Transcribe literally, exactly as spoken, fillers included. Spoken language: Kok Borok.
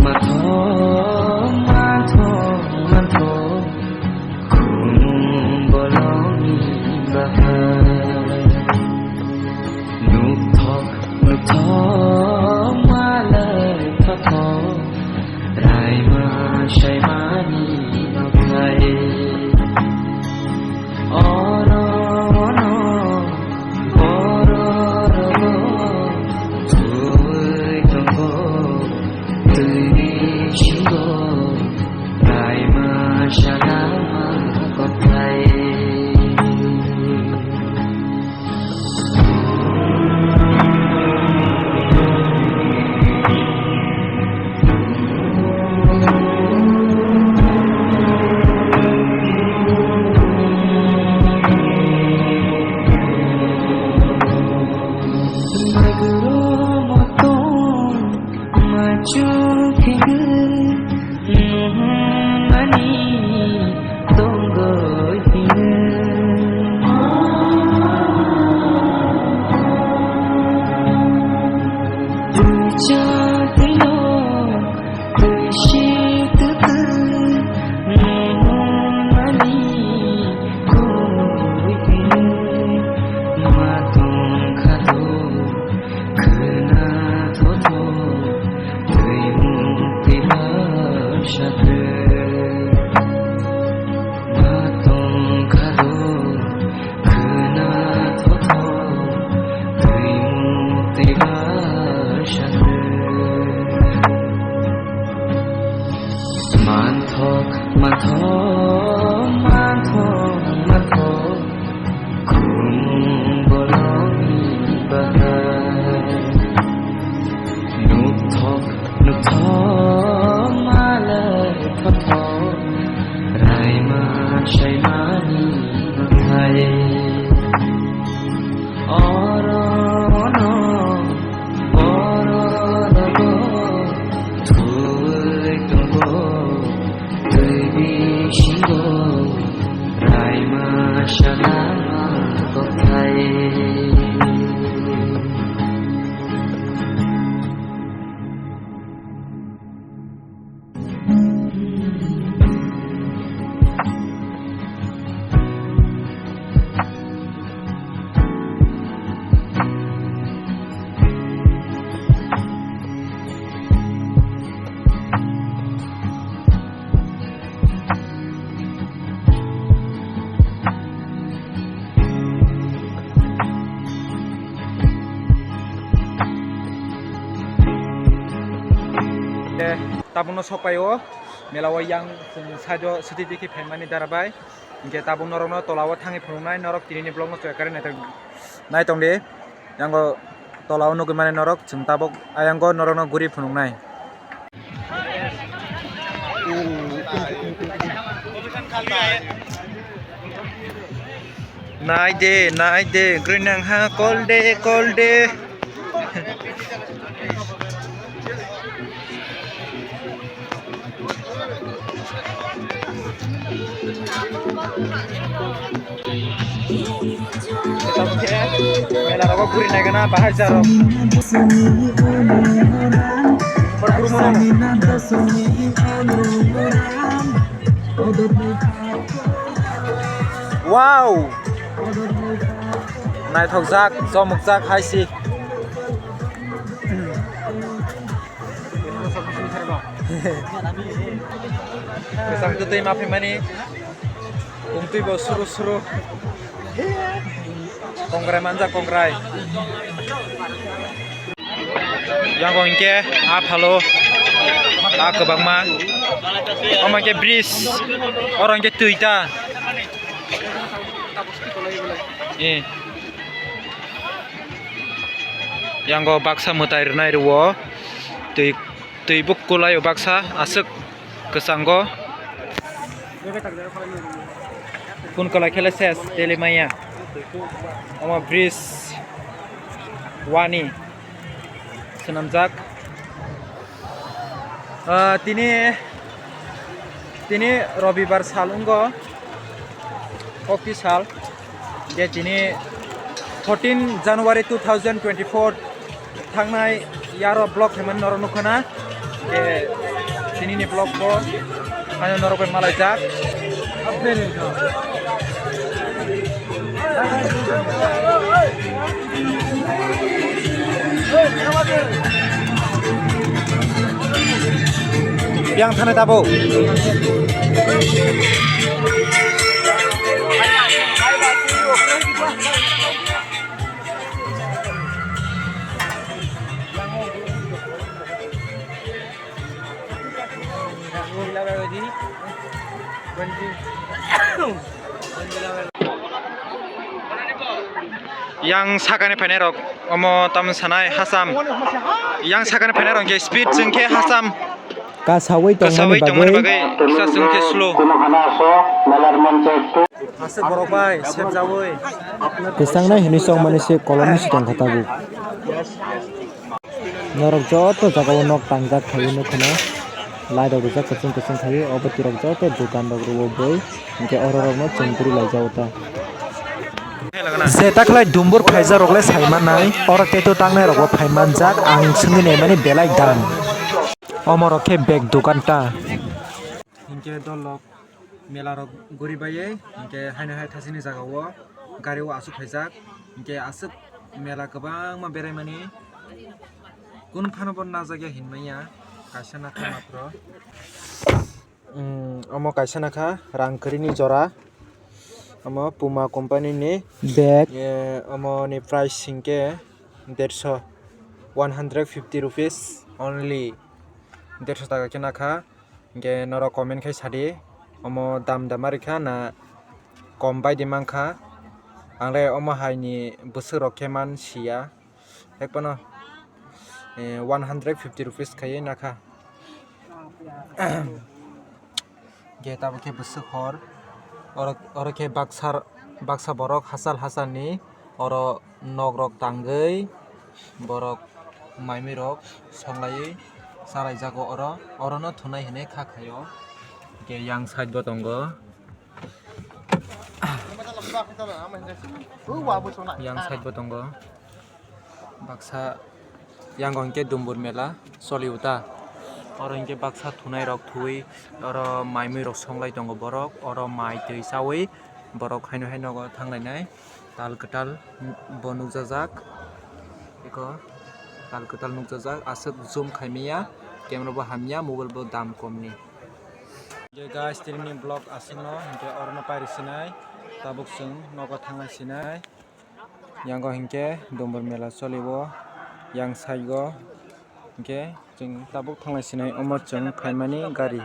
Manthok, manthok, manthok, khumung bolongni bahai. Nukthok, nukthok, malai thothok, raima saimani nokthai. Oro, ono, oro, rogo, twi tongo, twi singo, raima salama kothai. Mani tongoi hino. Twi cha twi no, twi si twi twi, mani koi hino. Ma tong kha do. Khwna thotho, twimung twi bwsa khe. Ma tong kha do, khwna thotho, twimung twi bwsa khe. Manthok, manthok, manthok, manthok. Khumung bolongni bahai. Nukthok, nukthok, malai thothok, raima saimani nokthai. Oro ono, oro rogo, thui tongo. Twi bisingo raima salama kothai. Tabukno sokpai o mela o yang chwng side o swtwi twi khe phaimani dara bai. Hinkhe tabuk norokno tola o thangwi phunuknai, norok tinini vlog no chwng kwrwi naitong, naitong di. Yango tola o nugwi mani norok, chwng tabuk ayang o norokno guri phunuknai. Nai de, nai de, grinang ha, kol de, kol de. Mela rogo guri nai gana bahai jaro. Wow! Naithokjak, chomokjak hai si. Kwcham kwtwi ma phaimani, tongtwi bo suru suru. Kongrai manjak, kongrai. Yango hinkhe a phalo a kwbangma. Omo hinkhe bridge, oro hinkhe twi ta. Eh. Yango baksa mwtai rwnai rwo. Twi, twi bukkulaio baksa aswk kwchango. Phone kwlai khe le ses tele maya. Omo bridge wani swnamjak. Ah, tini, tini Robibar sal wngo, kokti sal. Je tini fourteen January two thousand twenty-four thangnai yaro vlog khaimani norok nukha na. Je Tini ni vlog bo ano norok bai malaijak. Yang thani tabuk. Yang sakani phainai rok omo tam sanai hasam. Yang sakani phainai rok khe speed chwng khe hasam. Kasawi tongmani bagwi kisa chwng khe slow. Aswk borok bai sepjawi. Kwchangnai hinwi chongmani se kolomni swtang kha tabuk. Norok joto jagao nok tangjak phaiwi nukha na. Light rok rijak kwchwng kwchwng khaiwi, obo tirok joto dukan rok rwo bwi, hinkhe oro rokno chwng kwrwi laijago ta. Je takhlai dumbur phaijak rok le sai mannai, oro tattoo tangnai rok bo phai manjak, ang swngwi naimani belai dam. Omo rok khe bag dukan ta. Hinkhe dol rok mela rok guri baiwi hinkhe haino hai thasini jagao gari o aswk phaijak, hinkhe aswk mela kwbangma beraimani kun phano bo najak ya hinmaya kaisa nakha matro. Umm, omo kaisa nakha rang kwrwini jora, omo Puma company ni bag. Eh, omo ni price hinkhe derso, one hundred fifty rupees only, derso taka khe nakha. Hinkhe norok comment khai sadi, omo dam dama rikha na kom bai di mankha? Ang le omo hai ni bwswk rok khe man siya, hekphano, eh, one hundred fifty rupees khaiwi nakha. Hinkhe tabuk khe bwswk hor, oro, oro khe baksa, baksa borok hachal hachal ni oro nok rok tangwi borok mai mui rok songlaiwi chalaijago oro, orono thunai hinwi kha khaio. Hinkhe yang side bo tongo, yang side bo tongo, baksa yango hinkhe dumbur mela choli o ta, oro hinkhe baksa thunai rok thuwi oro mai mui rok songlai tongo borok, oro mai twi chawi borok haino hai nogo thanglainai. Tal kwtal bo nukjajak, eko tal kwtal nukjajak, aswk zoom khaimaya, camera bo hamya, mobile bo dam komni. Je guys, tini ni vlog aswkno, hinkhe orono pairi sinai, tabuk chwng nogo thanglai sinai, yango hinkhe dumbur mela choli o, yang side o hinkhe chwng tabuk thanglai sinai, omo chwng phaimani gari.